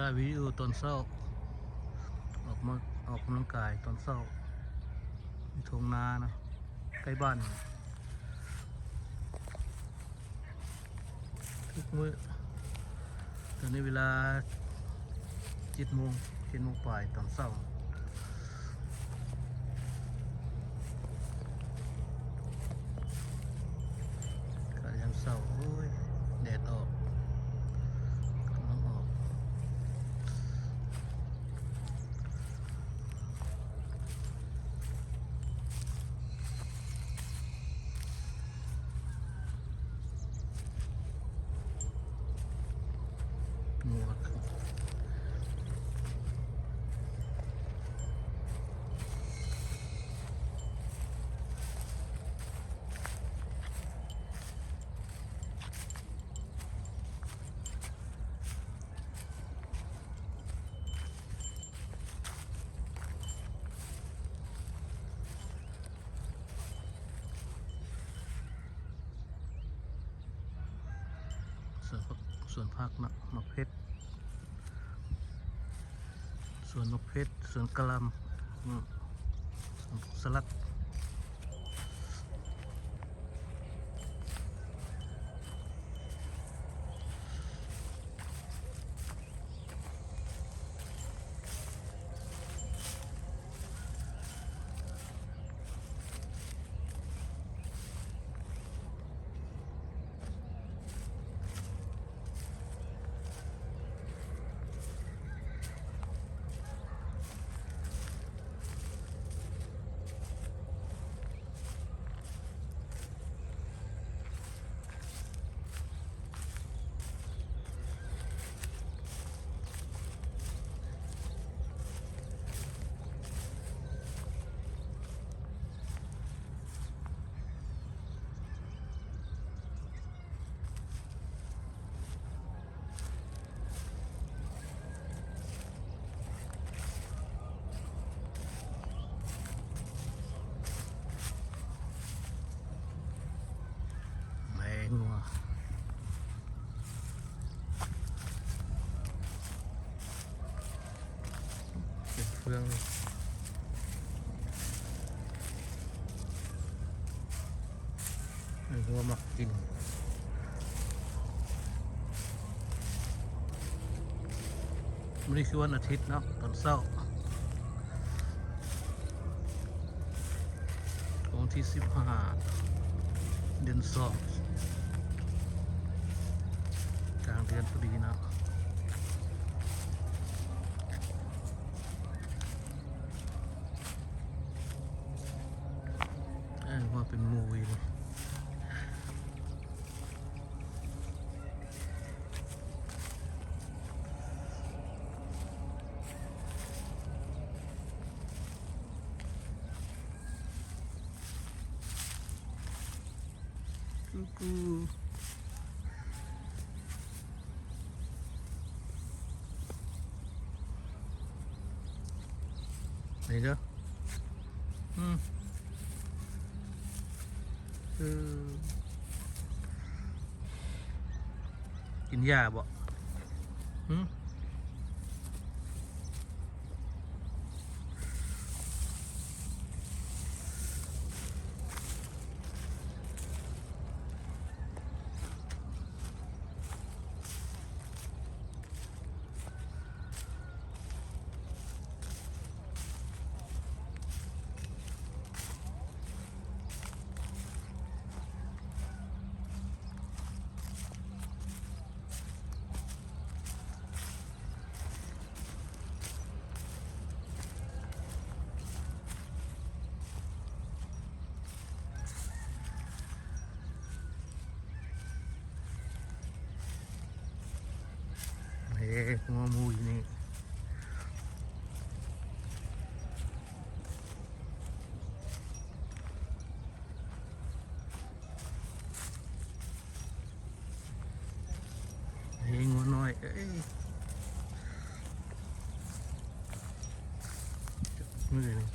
ຖ່າຍວິດີໂອຕອນເຊົ້າ ອອກມາອອກກຳລັງກາຍຕອນເຊົ້າ ຢູ່ທົ່ງນານະ ໃກ້ບ້ານ ທຸກມື້. ຕອນນີ້ເວລາເຈັດໂມງ ເຈັດໂມງປາຍຕອນເຊົ້າ. ກະຍາມເຊົ້າ ໂອ້ຍ ແດດອອກ ກຳລັງອອກ. ສວນຜັກ ສວນຜັກເນາະ ໝາກເຜັດ ສວນໝາກເຜັດ ສວນກະຫຼ່ຳ ອືມ ສວນຜັກສະຫຼັດ. ແມ່ງົວ ເປັນເຟືອງ ໃຫ້ງົວມັກກິນ. ມື້ນີ້ຄືວັນອາທິດເນາະ ຕອນເຊົ້າ ຂອງວັນທີສິບຫ້າ ເດືອນສອງ ກາງເດືອນພໍດີເນາະ. ເອີ ວ່າເປັນໝູ່ຢູ່. ກູກູ ນີ້ເດີ ອືມ ເອີ ກິນຫຍ້າບໍ່? ຫື? ເອີ ງົວໝູ່ຢູ່ນີ້. ເອີ ງົວນ້ອຍເອີຍ ມື້ນີ້.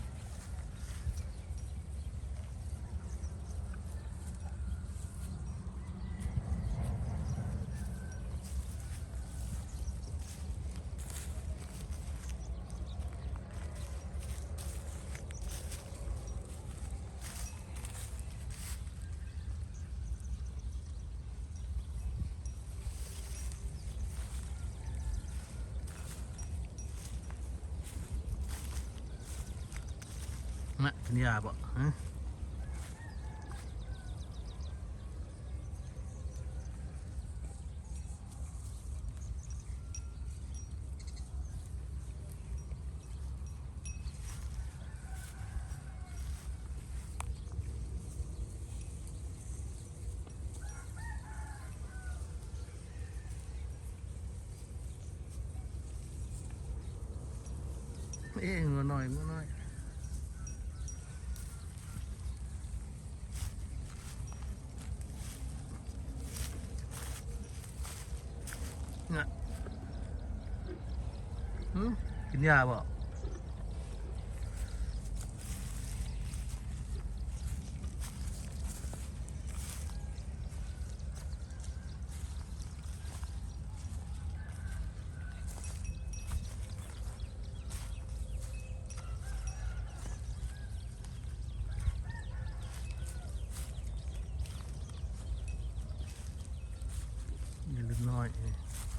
ກິນຢາບໍ່? ຮະ? ເອີ ງົວນ້ອຍ ງົວນ້ອຍ ນະ ຫື ກິນຢາບໍ່? ນີ້ເລັກນ້ອຍນີ້.